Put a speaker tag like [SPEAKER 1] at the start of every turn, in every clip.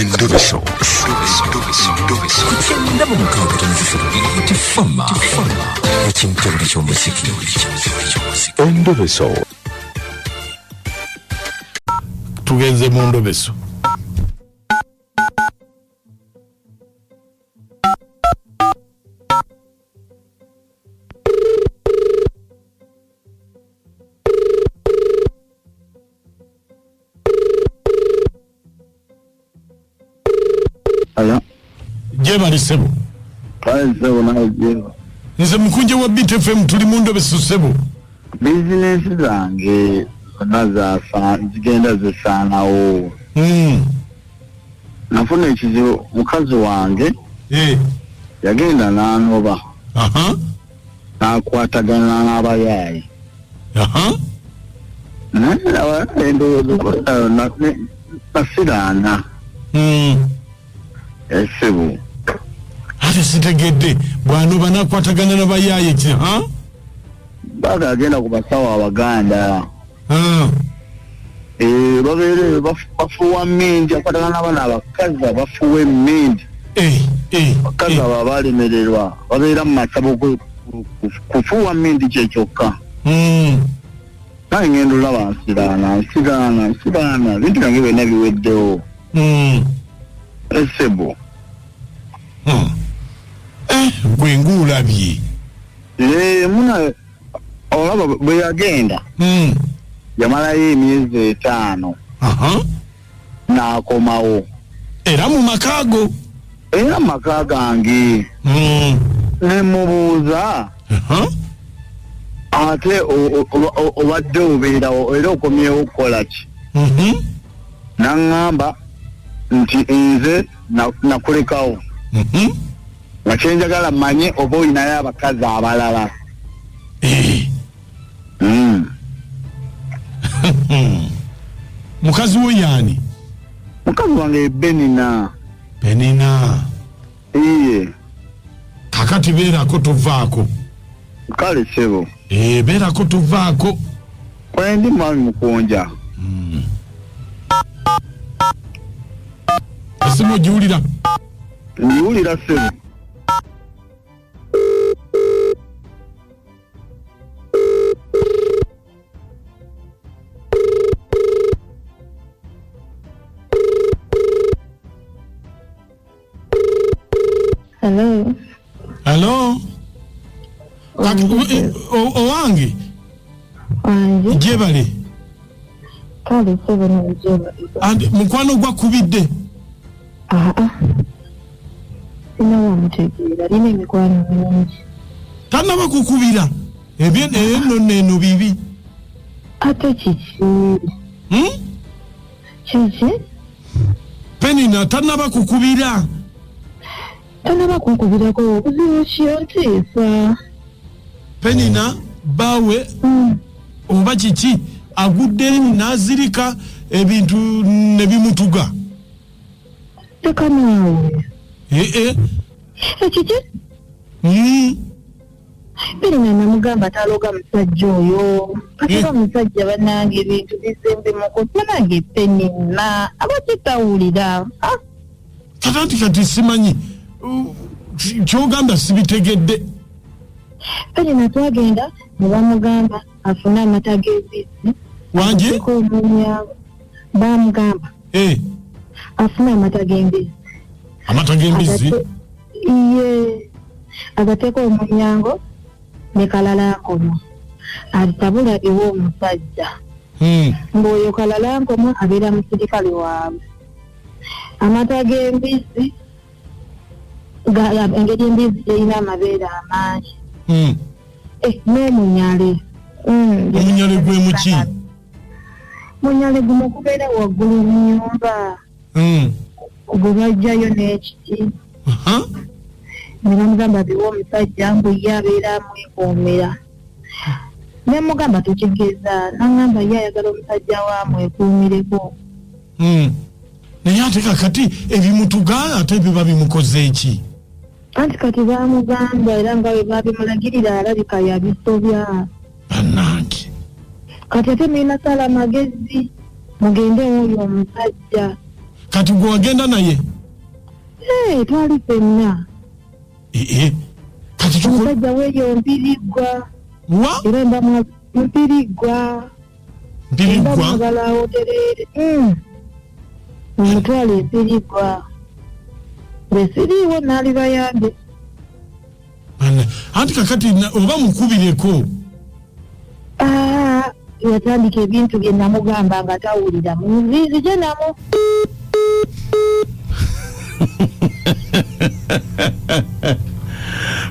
[SPEAKER 1] Endobeso.
[SPEAKER 2] Ku kyenda mu mukaaga tono 3 Tifama ekimtebule ky'omuziki.
[SPEAKER 1] Endobeso.
[SPEAKER 3] Tugenze mu ndobeso.
[SPEAKER 4] Alo.
[SPEAKER 3] Gyebale ssebo.
[SPEAKER 4] Kale ssebo nawe gyeba.
[SPEAKER 3] Nze mukunja wa Beat FM, tuli mu ndobeso ssebo.
[SPEAKER 4] Bizinensi zange zonna zigenda zisaanawo. Nafuna ekizibu, mukazi wange yagenda n'anoba. N'akwatagana n'abayaayi. Naye endowooza nasiraana. Essibu.
[SPEAKER 3] Ate sitegedde, bw'anoba n'akwatagana n'abayaayi ki? Ha?
[SPEAKER 4] Baga agenda ku basawo Abaganda. Babeere bafuuwa mmindi, akwatagana n'abaana abakazi abafuuwa emmindi. Abakazi abo abalemererwa babeera mu masabo kufuuwa mmindi kye kyokka. Nange ngenda olaba nsiraana, nsiraana, nsiraana, ebintu byange byonna biweddewo. Essebo.
[SPEAKER 3] Gwe ng'olabye.
[SPEAKER 4] Muna olaba bwe yagenda. Yamalayo emyezi 5. N'akomawo.
[SPEAKER 3] Era mu maka go?
[SPEAKER 4] Era mu maka gange. Ne mubuuza. Ate obadde obeerawo era okomyewo okukola ki? N'aŋŋamba nti nze nakulekawo. Nga kye njagala mmanye oba olinayo abakazi abalala.
[SPEAKER 3] Mukazi wo y'ani?
[SPEAKER 4] Mukazi wange ye Benina.
[SPEAKER 3] Benina.
[SPEAKER 4] Iye.
[SPEAKER 3] Kakati beerako tovaako.
[SPEAKER 4] Kale ssebo.
[SPEAKER 3] Beerako tovaako.
[SPEAKER 4] Kwendi mwami Mukunja.
[SPEAKER 3] Essimu ogiwulira?
[SPEAKER 4] Ngiwulira ssebo.
[SPEAKER 5] Hello.
[SPEAKER 3] Hello. Owange.
[SPEAKER 5] Wange.
[SPEAKER 3] Gyebale.
[SPEAKER 5] Kale ssebo n'ogyebale.
[SPEAKER 3] And mukwano gwakubidde?
[SPEAKER 5] Aa. Sina wamutegeera, alina emikwano mingi.
[SPEAKER 3] Tannaba kukubira. Ebyo nno nno bibi.
[SPEAKER 5] Ate kiki? Kiki?
[SPEAKER 3] Penina tannaba kukubira.
[SPEAKER 5] Tannaba kunkubirako, obuzibu ki ontiisa?
[SPEAKER 3] Penina bbaawe oba kiki agudde n'azirika ebintu ne bimutuga.
[SPEAKER 5] Leka naawe. Ekiki? Penina namugamba taloga musajja oyo. Kati omusajja bannange ebintu bizembemuko, bannange Penina aba kitawulira.
[SPEAKER 3] Kati anti kati simanyi ky'ogamba sibitegedde.
[SPEAKER 5] Penina twagenda ne bamugamba afune amata g'embizzi.
[SPEAKER 3] Wangi?
[SPEAKER 5] Bamugamba. Afune amata g'embizzi.
[SPEAKER 3] Amata g'embizzi?
[SPEAKER 5] Iye. Agateeka omulyango ne kalala nkomo. Atabula ewa omusajja. Ng'oyo kalala nkomo abeera musirikale waabwe. Amata g'embizzi engeri embizzi gy'erina amabeere amangi. N'omunyale.
[SPEAKER 3] Omunyale gwe muki?
[SPEAKER 5] Munyale guno gubeera waggulu mu nnyumba. Gwe bajjayo n'ekiti. Ne bamugamba biwe omusajja mbu ye abeera amwekuumira. Ne mugamba tukigeza, n'aŋŋamba ye ayagala omusajja we amwekuumireko.
[SPEAKER 3] Naye ate kakati ebimutuga ate biba bimukoze ki?
[SPEAKER 5] Anti kati baamugamba era nga bwe baabimulagirira alabika yabisobya.
[SPEAKER 3] Bannange.
[SPEAKER 5] Kati ate mulina sala magezi mugende oyo omusajja.
[SPEAKER 3] Kati gwe wagenda naye?
[SPEAKER 5] Twali ffenna.
[SPEAKER 3] Kati
[SPEAKER 5] omusajja weeyo Mpiriggwa.
[SPEAKER 3] Wa?
[SPEAKER 5] Era mba Mpiriggwa.
[SPEAKER 3] Mpiriggwa?
[SPEAKER 5] Mwagala awotereere. Omutwalo Mpiriggwa. Bwe siriiwo naalibayambye.
[SPEAKER 3] Anti kakati oba mukubireko.
[SPEAKER 5] Yatandika ebintu bye namugamba nga tawulira. Nzije namu.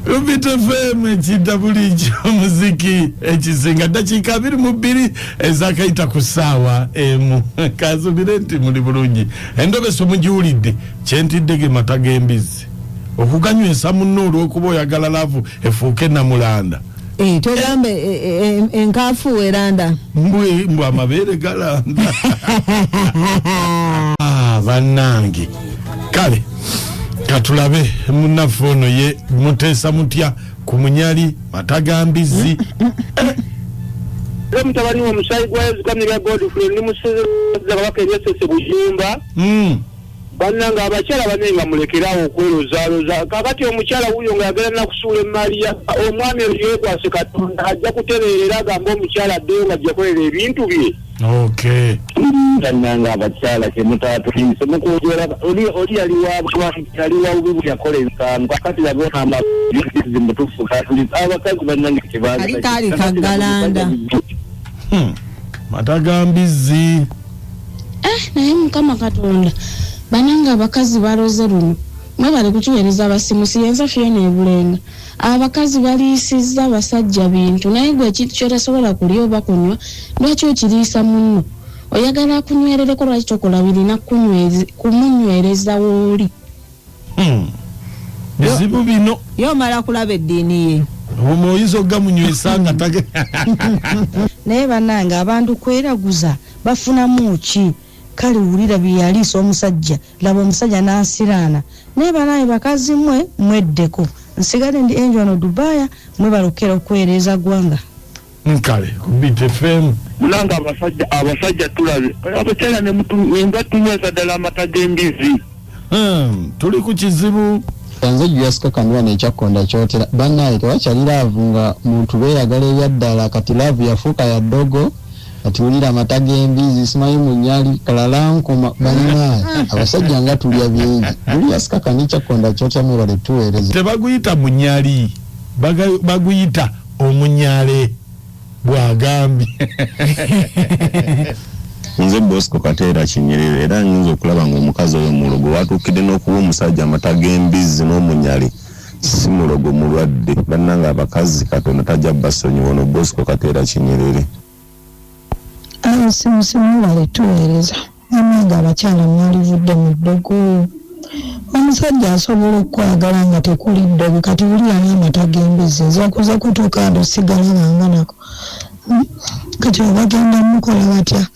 [SPEAKER 3] Rubit FM ekidda bulijjo omuziki ekisinga ddakiika 22 ezakayita ku ssaawa emu. Kanzubire nti muli bulungi. Endobeso mugiwulidde, kyentidde ge mata g'embizzi. Okuganywesa munno olw'okuba oyagala laavu efuuke namulanda.
[SPEAKER 6] Togambe enkaafu eranda.
[SPEAKER 3] Mbwe amabeere galanda. Bannange. Kale katulabe munnaffe ono ye muteesa mutya ku munyali mata ga mbizzi.
[SPEAKER 4] Era mutabani wa omusaayi gwa Yesu Kamira Godfrey ndi musezi Kabaka eryesese Bujumba. Bannange abakyala banne nga mulekerawo okwerozaaroza. Kakati omukyala wuuyo ng'ayagala nakusuula emmaali ya omwami oyo yeekwase Katonda ajja kutereera agambe omukyala addeyo nga ajja kukolera ebintu bye.
[SPEAKER 3] Okay.
[SPEAKER 4] Bannange abakyala kyemutaatuliise mukwogera oli yali wa bubi bwe yakola ensango. Kakati yabona mutuufu abakazi bannange
[SPEAKER 6] tebaagala. Kali kagalanda.
[SPEAKER 3] Mata ga mbizzi.
[SPEAKER 7] Naye Mukama Katonda. Bananga abakazi baloze luno. Mwebale kukiweereza abasimusi yenza Fiona Ebulenga. Abakazi baliisizza abasajja bintu naye gwe ekintu ky'otasobola kulya oba kunywa lwaki okiriisa munno? Oyagala akunywerereko lwaki tokola birina kumunywereza w'oli?
[SPEAKER 3] Bizibu bino.
[SPEAKER 6] Ye omala kulaba eddiini ye.
[SPEAKER 3] Omwoyiza ogamunywesa nga tage.
[SPEAKER 8] Naye bannange abantu kweraguza bafunamu ki? Kale wulira bye yaliisa omusajja, laba omusajja n'asiraana. Naye bannange bakazi mmwe mweddeko. Nsigale ndi Angel wano Dubai, mwe balokera okwereeza ggwanga.
[SPEAKER 3] Nkale ku Beat FM.
[SPEAKER 4] Munange abasajja tulabe. Abakyala ne nga tunyweza ddala amata g'embizi.
[SPEAKER 3] Tuli ku kizibu.
[SPEAKER 9] Nze Julius Kakanwa n'ekyakkonda kyotera. Bannaye tewakyali laavu nga muntu beeyagala ebyaddala, kati laavu yafuuka ya ddogo. Kati wulira amata g'embizi simanyi munyali kalalankoma. Bannaye abasajja nga tulya bingi. Julius Kakanwa ekyakkonda kyotera mwebale tuweereza.
[SPEAKER 3] Tebaguyita munyali, baguyita omunyale bw'agambye.
[SPEAKER 10] Nze Bosco Kateera Kinyerere era nnyinza okulaba ng'omukazi oyo mulogo watuukidde n'okuwa omusajja amata g'embizzi n'omunyali. Si mulogo mulwadde. Bannange abakazi Katonda tajja basonyiwa. Ono Bosco Kateera Kinyerere.
[SPEAKER 11] Abasimusimu bale tuweereza. Bannange abakyala mwalivudde mu ddogo. Omusajja asobola okukwagala nga tekuli ddogo, kati wulira n'amata g'embizzi nze okuza kutuuka ndo sigala nga nako. Kati obagenda mukola batya?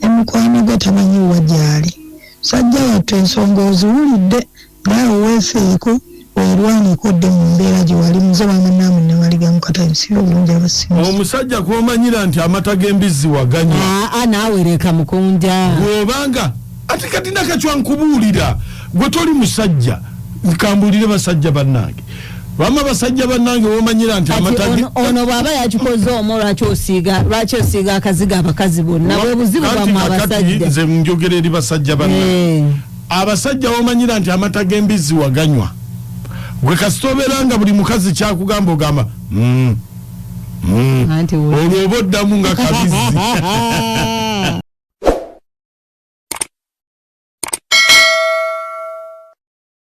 [SPEAKER 11] Emikwano gwe tamanyi wa gy'ali. Musajja wattu ensonga oziwulidde, naawe weefeeko werwaneko dde mu mbeera gye wali. Muze bamannaamu ne baligamu kata nsibe obulungi abasimusi.
[SPEAKER 3] Omusajja kw'omanyira nti amata g'embizzi waganywa.
[SPEAKER 6] Naawe leka mukunja.
[SPEAKER 3] Bw'obanga ate kati nakacwa nkubuulira gwe toli musajja, nkambuulire basajja bannange. Bama basajja bannange w'omanyira nti amata
[SPEAKER 6] ono bw'aba yakikoze omwo lwaki osiiga akazigo abakazi bonna? Bwe buzibu bwammwe abasajja.
[SPEAKER 3] Nze njogera eri basajja bannange. Abasajja w'omanyira nti amata g'embizzi waganywa. Gwe kasita obeera nga buli mukazi kyakugamba ogamba olwo oba oddamu nga kabizzi.